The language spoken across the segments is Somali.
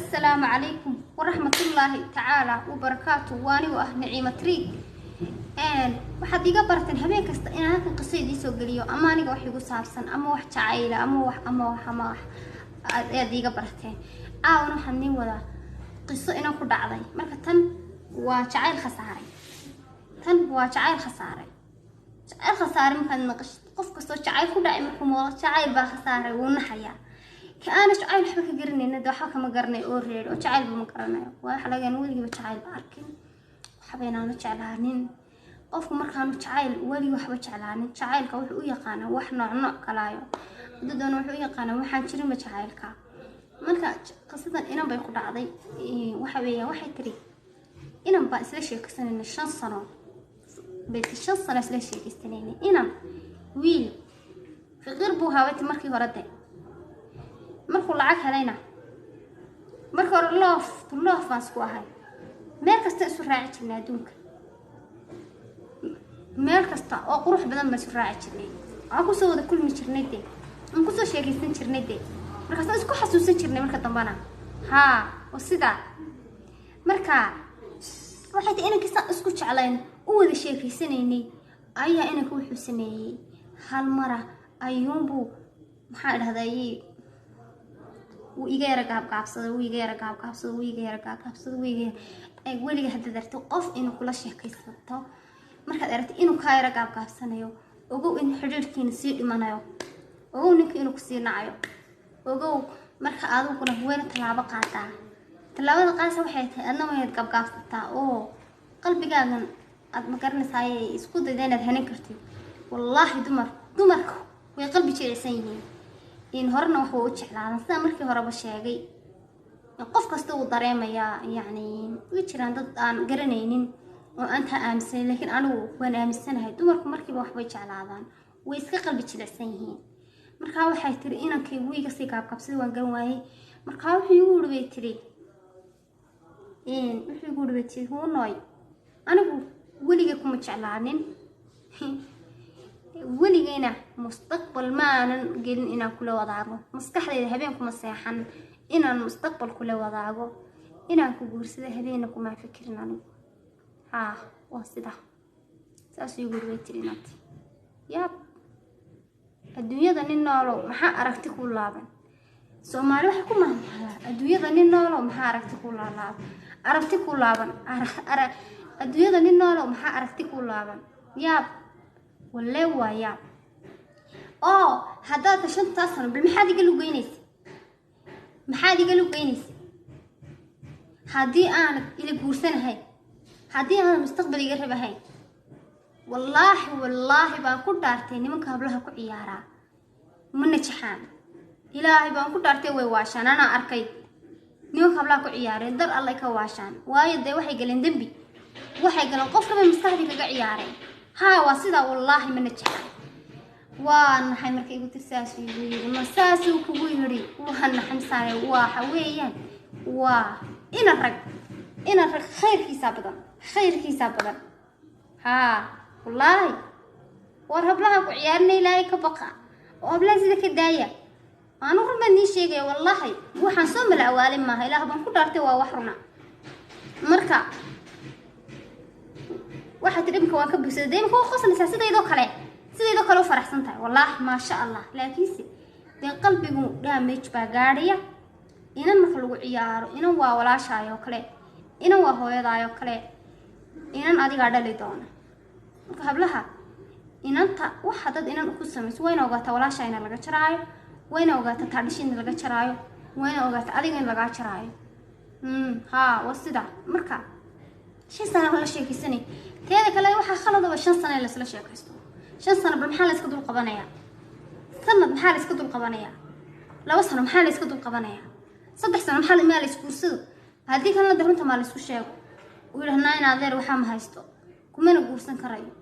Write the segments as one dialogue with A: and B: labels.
A: Asalaamu calaykum waraxmatullaahi tacaala wabarakaatu. Waa anigoo ah Naciima Triig. Waxaad iga barteen habeen kasta inaan halkan qiso idiin soo geliyo, ama aniga wax igu saabsan, ama wax jacayla, ama wax ama wax ama wax aad iiga barteen. Caawana waxaan niin wadaa qiso inan ku dhacday. Marka tan waa jacayl khasaaray, tan waa jacayl khasaaray. Jacayl khasaaray markaad maqashid, qof kastoo jacayl ku dhacay markuu moodo jacayl baa khasaaray wuu naxayaa. Ka aana jacayl waxba ka garanayna de waxba kama garanayo oo reer oo jacaylba ma garanayo. Waa waxa laga yaabaa weligiiba jacayl ba arkin, waxba inaanu jeclaanin. Qofku markaanu jacayl weligii waxba jeclaanin, jacaylka wuxuu u yaqaanaa wax nooc nooc kalaayo, dadoona wuxuu u yaqaanaa waxaan jirinba jacaylka. Marka qisadan inan bay ku dhacday. Waxa weeyaan, waxay tiri inan baan isla sheekaysanayna 5 sano bay, 5 sano isla sheekaysanayna. Inan wiil fiqir buu haawati markii hore, de markuu lacag helayna, markii hore love to love baan isku ahay, meel kasta isu raaci jirnay, adduunka meel kasta oo qurux badan baan isu raaci jirnay, aan kusoo wada kulmi jirnay, de aan kusoo sheekaysan jirnay, de markaasaan isku xasuusan jirnay marka dambana. Haa, oo sidaa marka waxay tahay inankiisaan isku jeclayn u wada sheekaysanaynay ayaa inanka wuxuu sameeyey hal mara ayuunbuu, maxaa dhahday, wuu iga yara gaabgaabsaday, wuu iga yara gaabgaabsaday, wuu iga yara gaabgaabsaday, wuu iga yara. Weliga haddaad aragto qof inuu kula sheekaysato, markaad aragto inuu kaa yara gaabgaabsanayo, ogow in xidhiidhkiina sii dhimanayo, ogow ninka inuu kusii nacayo, ogow. Marka adiguna wayna tallaabo qaadaa. Tallaabada qaasa waxay tahay adna waynaad gaabgaabsataa oo qalbigaagan aad ma garanaysaay isku dayda inaad hanan kartid. Wallaahi dumarku way qalbi jilicsan yihiin, in horena wax waa u jeclaadan. Sidaa markii horeba sheegay, qof kasta wuu dareemayaa. Yacni way jiraan dad aan garanaynin oo aan taa aaminsanayn, laakiin anigu waan aaminsanahay dumarku markiiba waxbay jeclaadaan, way iska qalbi jilicsan yihiin. Markaa waxay tiri inankay wiiga sii gaabgaabsada waan garan waayey. Markaa wuxuu igu yiri bay tiri, wuxuu igu yiri bay tiri, "Huunooy, anigu weligay kuma jeclaanin, weligayna mustaqbal ma aanan gelin inaan kula wadaago, maskaxdayda habeen kuma seexan inaan mustaqbal kula wadaago, inaan ku guursado habeenna kuma fikirin anigu." Haa, waa sida saasuu igu yiri bay tiri inanti. Yaab, adduunyada nin noolow maxaa aragti ku laaban? Soomaali waxay ku mahmahdaa, adduunyada nin noolow maxaa aragti ku laalaaban, aragti ku laaban, adduunyada nin noolow maxaa aragti ku laaban. Yaab, walee waa yaab. Oo haddaad shantaa sano bal maxaad iga lugeynaysa, maxaad iga lugeynaysa haddii aanad ila guursanahay, haddii aanad mustaqbal iga rabahayn? Wallaahi, wallaahi baan ku dhaartay, nimanka hablaha ku ciyaaraa ma najaxaan. Ilaahay baan ku dhaartay, way waashaan. Anaa arkay nimanka hablaha ku ciyaareen, dar allay ka waashaan. Waayo dee waxay galeen dembi, waxay galeen qof kabay maskaxdii kaga ciyaareen. Haa, waa sidaa, wallaahi ma najaxaan. Waa naxay marka igu tir saasuu igu yidhi. Ma saasuu kugu yidhi? Waa naxay misaane. Waxa weeyaan waa ina rag, ina rag khayrkiisaa badan, khayrkiisaa badan. Haa, wallaahi war hablaha ku ciyaarina ilaahay ka baqa oo hablaha sida ka daaya. Anu run baan nii sheegaya, wallaahi waxaan soo mala awaalin maaha, ilaah baan ku dhaartay, waa wax runa. Marka waxaa tidhi imika waan ka bogsaday. Dee imika waa qoslaysaa, sidaydoo kale, sidaydoo kale u faraxsan tahay, wallaahi maasha Allah. Laakiinse dee qalbigu damage baa gaadhaya inan marka lagu ciyaaro. Inan waa walaashaayoo kale, inan waa hooyadaayoo kale, inan adigaa dhali doona. Marka hablaha inanta waxa dad inan ku samayso wayna ogaataa walaashaa ina laga jaraayo, wayna ogaataa taadhishi in laga jaraayo, wayna ogaataa adiga in lagaa jaraayo. Haa, waa sida. Marka 5 sano la sheekaysanay. Teeda kale waxaa khaladaba 5 sano in laisla sheekaysto. 5 sano bal maxaa la iska dul qabanayaa? Sanad maxaa la iska dul qabanayaa? 2 sano maxaa la iska dul qabanayaa? 3 sano maxaa maa la isguursado? Haddii kalena de runta maa la isku sheego, uu yidhahnaa in adeer waxaa ma haysto, kumana guursan karayo,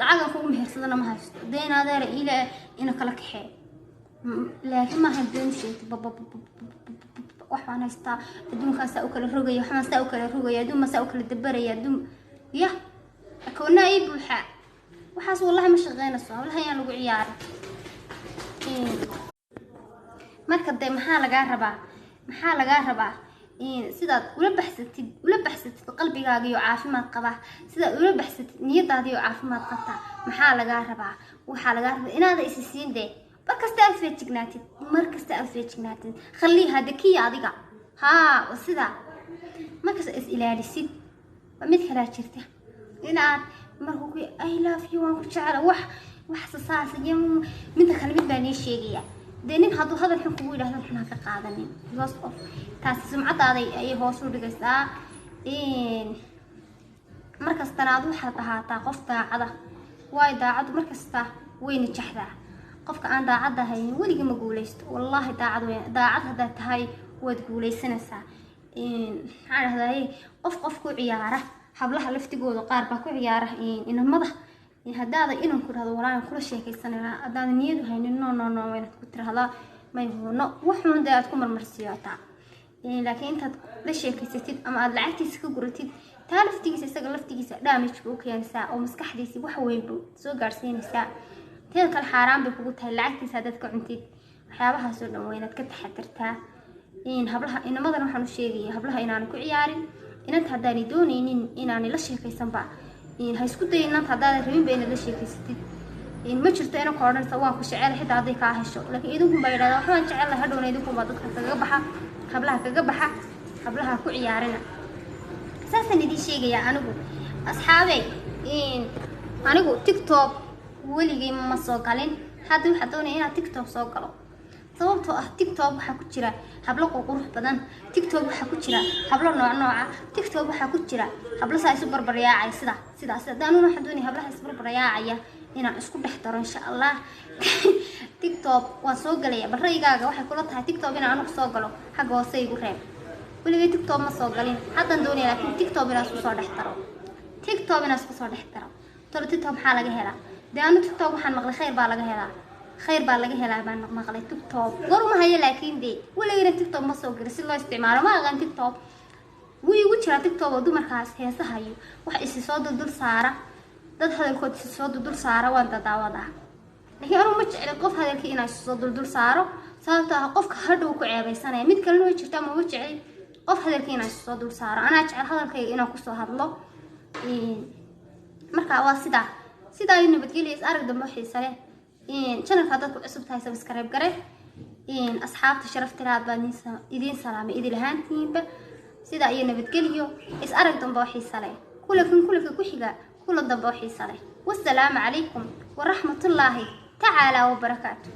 A: lacagan kugu mehersadana ma haysto, dee in adeera ila ina kala kaxee. Laakiin maaha been sheegtay, wax baan haystaa, adduunkaan saa u kala rogaya, waxbaan saa u kala rogaya, adduun baan saa u kala dabaraya, adduun yah akoonaa ii buuxa. Waxaas wallahi ma shaqeynayso. Hablaha ayaan lagu ciyaaray. Marka dee maxaa lagaa rabaa? Maxaa lagaa rabaa? Sidaad ula baxsatid, ula baxsatid qalbigaaga iyo caafimaad qaba, sidaad ula baxsatid niyadaada iyo caafimaad qabta, maxaa lagaa rabaa? Waxaa lagaa rabaa inaada isi siin dee. Mar kasta aad feejignaatid, mar kasta aad feejignaatid, khaliiha dakiya adiga. Haa, sida markasta is ilaalisid. Waa mid kalaa jirta inaad markuu ku "I love you", waan ku jecela, wax sasaas iyo midda kale. Mid baa nii sheegaya dee, nin hadduu hadal xun kugu yidhahdo, xun ha ka qaadanin, because of taasi sumcadaaday ayay hoos u dhigaysaa. Markastana aad waxaad ahaataa qof daacada, waayo daacaddu markasta way najaxdaa. Qofka aan daacadda ahayn weligii ma guuleysto, wallaahi. Daacad wey, daacad haddaad tahay waad guuleysanaysaa. Maxaa dhahdaye, qof ku ciyaara, hablaha laftigooda qaar baa ku ciyaara inamada. Haddaada inanku dhahdo "Walaayan kula sheekaysanayna", haddaada niyadu haynin, "No, no, no", waynaad ku tirahdaa "May huuno", waxuun dee aad ku marmarsiiyotaa. Laakiin intaad la sheekaysatid ama aad lacagtiisa ka guratid, taa laftigiisa, isaga laftigiisa damage buu u keenaysaa oo maskaxdiisi wax weyn buu soo gaarsiinaysaa. Teeda kale xaaraan bay kugu tahay lacagtiisa haddaad ka cuntid. Waxyaabahaasoo dhan waynaad ka taxadirtaa. Hablaha, inamadana waxaan u sheegaya hablaha inaanay ku ciyaarin inanta haddaanay doonaynin inaanay la sheekaysanba. Ha isku dayin inanta haddaadan rabinba inaad la sheekaysatid. Ma jirto inanka odhanaysa "Waan ku jecel", xitaa hadday kaa hesho. Laakiin idinkun baa yidhahda "Waxbaan jecelahay", hadhowna idinkun baa dadka kaga baxa, hablaha kaga baxa. Hablaha ku ciyaarina, saasaan idiin sheegayaa anigu. Asxaabey, anigu TikTok weligay ma soo galin. Hadda waxaa doonaya inaad TikTok soo galo, sababtoo ah TikTok waxaa ku jira hablo qurqurux badan, TikTok waxaa ku jira hablo nooc nooca, TikTok waxaa ku jira hablo saa isu barbaryaacaya, sida sidaa sida. Anuna waxaan doonaya hablaha isu barbaryaacaya inaan isku dhex daro, insha Allah. TikTok waan soo galaya. Bal ra'yigaaga waxay kula tahay TikTok inaan anigu soo galo? Xagga hoose igu reeb. Weligay TikTok ma soo galin, haddaan doonaya laakiin TikTok inaan isku soo dhex daro, TikTok inaan isku soo dhex daro. Tolo TikTok maxaa laga helaa dee? Anu TikTok waxaan maqlay khayr baa laga helaa, khayr baa laga helaa baan maqlay TikTok. War uma hayo, laakiin dee weligayna TikTok ma soo gelin, si loo isticmaalo ma aqaan. TikTok wuu igu jiraa, TikTok oo dumarkaas heesaha iyo wax isi soo duldul saara, dad hadalkood isi soo duldul saara waan dadaawadaa. Laakiin anugu ma jecli qof hadalkii inaan isi soo duldul saaro, sababtoo ah qofka hadhow ku ceebeysanaya. Mid kalena way jirtaa, ma jecli qof hadalkii inaan isi soo dul saaro. Anaa jecel hadalkayga inaan kusoo hadlo. Marka waa sidaa, sidaa ay nabadgelya. Is arag dambe xiisa leh. Channelka haddaad ku cusub tahay, subscribe gare. Asxaabta sharafta lahaad baan idiin salaamay idil ahaantiinba. Sidaa iyo nabadgelyo, is arag dambe oo xiisa leh, kulankan kulanka ku xiga, kulan dambe oo xiisa leh. Wasalaamu calaykum waraxmatullaahi tacaala wabarakaatu.